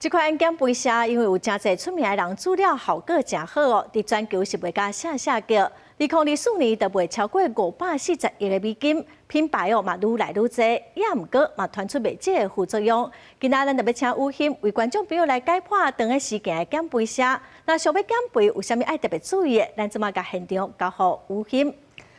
這款減肥瀉，因為有誠濟出名的人煮了效果誠好哦，佇全球是賣甲聲聲叫。2024年就賣超過540億的美金，品牌哦嘛愈來愈濟，也毋過嘛傳出袂少的副作用。今仔咱就欲請雨欣為觀眾朋友來解剖當咧時行的減肥瀉。若想欲減肥有啥物愛特別注意的？咱這馬共現場交予雨欣。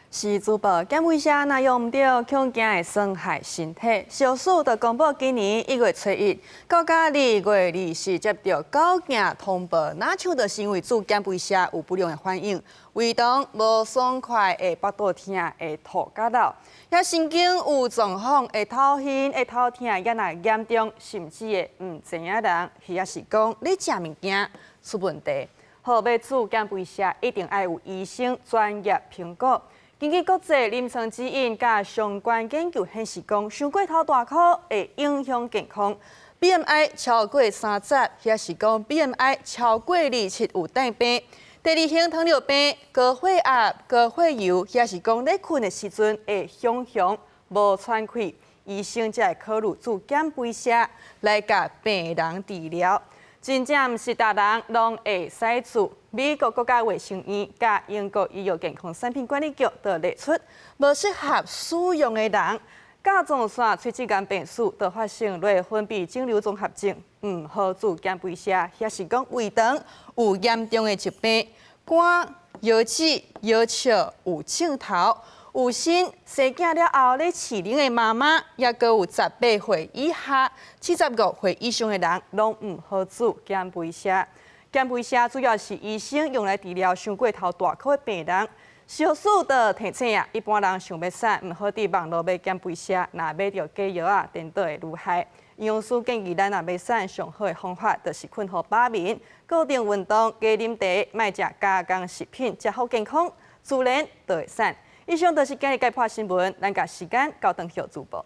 是主播，減肥瀉若用毋著，恐驚會損害身體。食藥署就公布今年1月初1到今2月24接著九件通報，若像就是因為注減肥瀉有不良的反應，胃腸無爽快，會腹肚疼，會吐甲流，抑神經有狀況，會頭暈、會頭疼，抑若嚴重，甚至會毋知影人，或者是講你食物件出問題。好，欲注減肥瀉一定愛有醫生專業評估。根據國際臨床指引佮相關研究顯示，講傷過頭大顆會影響健康。BMI 超過30，或者是講 BMI 超過27有帶病。第二型糖尿病、高血壓、高血油，或者是講咧睏的時陣會雄雄無喘氣，醫生才會考慮注減肥瀉來共病人治療。真正毋是逐人攏會使注。美國國家衛生院佮英國醫藥健康產品管理局就列出無適合使用的人，甲狀腺垂質癌病史，就發生內分泌腫瘤綜合症，毋好注減肥瀉，抑是講胃腸有嚴重的疾病，肝、腰子、腰笑有症頭，有生生囝了後咧飼奶的媽媽，抑閣有18歲以下、75歲以上的人，攏毋好注減肥瀉。減肥瀉主要是醫生用來治療傷過頭大顆的病人。食藥署就提醒啊，一般人想欲瘦，毋好佇網路買減肥瀉，若買著假藥啊，顛倒會愈害。營養師建議咱若欲瘦，上好的方法就是睏予飽眠，固定運動，加啉茶，莫食加工食品，食好健康，自然就會瘦。以上就是今日解剖新聞，咱共時間交轉予主播。